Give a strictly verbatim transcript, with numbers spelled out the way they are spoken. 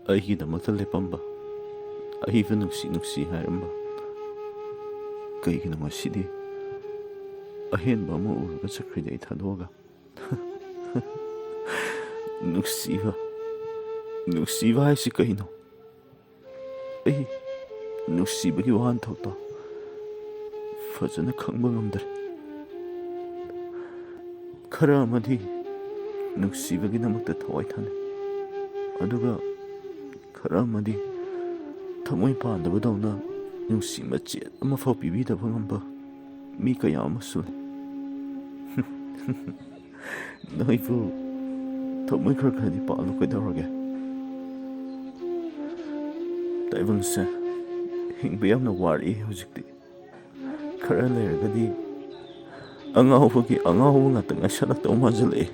ꯑꯩꯒꯤꯗꯃꯛꯇ ꯂꯦꯞꯄꯝꯕ, ꯑꯩꯕꯨ ꯅꯨꯡꯁꯤ ꯅꯨꯡꯁꯤ ꯍꯥꯏꯔꯝꯕ, ꯀꯩꯒꯤꯅꯣ ꯉꯁꯤꯗꯤ ꯑꯍꯦꯟꯕ ꯑꯃ ꯎꯔꯒ ꯆꯠꯈ꯭ꯔꯤꯗꯤ ꯑꯩ ꯊꯥꯗꯣꯛꯑꯒ? ꯅꯨꯡꯁꯤꯕ, ꯅꯨꯡꯁꯤꯕ ꯍꯥꯏꯁꯤ ꯀꯩꯅꯣ? ꯑꯩ ꯅꯨꯡꯁꯤꯕꯒꯤ ꯋꯥꯍꯟꯊꯣꯛꯇꯣ ꯐꯖꯅ ꯈꯪꯕ ꯉꯝꯗ꯭ꯔꯦ꯫ ꯈꯔ ꯑꯃꯗꯤ ꯅꯨꯡꯁꯤꯕꯒꯤꯗꯃꯛꯇ ꯊꯋꯥꯏ ꯊꯥꯅꯩ, ꯑꯗꯨꯒ ꯈꯔ ꯑꯃꯗꯤ ꯊꯃꯣꯏ ꯄꯥꯟꯗꯕꯗꯧꯅ ꯅꯨꯡꯁꯤ ꯃꯆꯦꯠ ꯑꯃꯐꯥꯎ ꯄꯤꯕꯤꯗꯕ ꯉꯝꯕ ꯃꯤ ꯀꯌꯥ ꯑꯃꯁꯨ ꯂꯩ꯫ ꯅꯣꯏꯕꯨ ꯊꯃꯣꯏ ꯈꯔ ꯈꯔꯗꯤ ꯄꯥꯜꯂꯨ ꯀꯩꯗꯧꯔꯒꯦ? ꯇꯥꯏꯕꯪꯁꯦ ꯍꯤꯡꯕ ꯌꯥꯝꯅ ꯋꯥꯔꯛꯏ ꯍꯧꯖꯤꯛꯇꯤ꯫ ꯈꯔ ꯂꯩꯔꯒꯗꯤ ꯑꯉꯥꯎꯕꯒꯤ ꯑꯉꯥꯎꯕ ꯉꯥꯛꯇ ꯉꯥꯏꯁꯜꯂꯛꯇꯧ ꯃꯥꯟꯁꯤꯜꯂꯛꯑꯦ꯫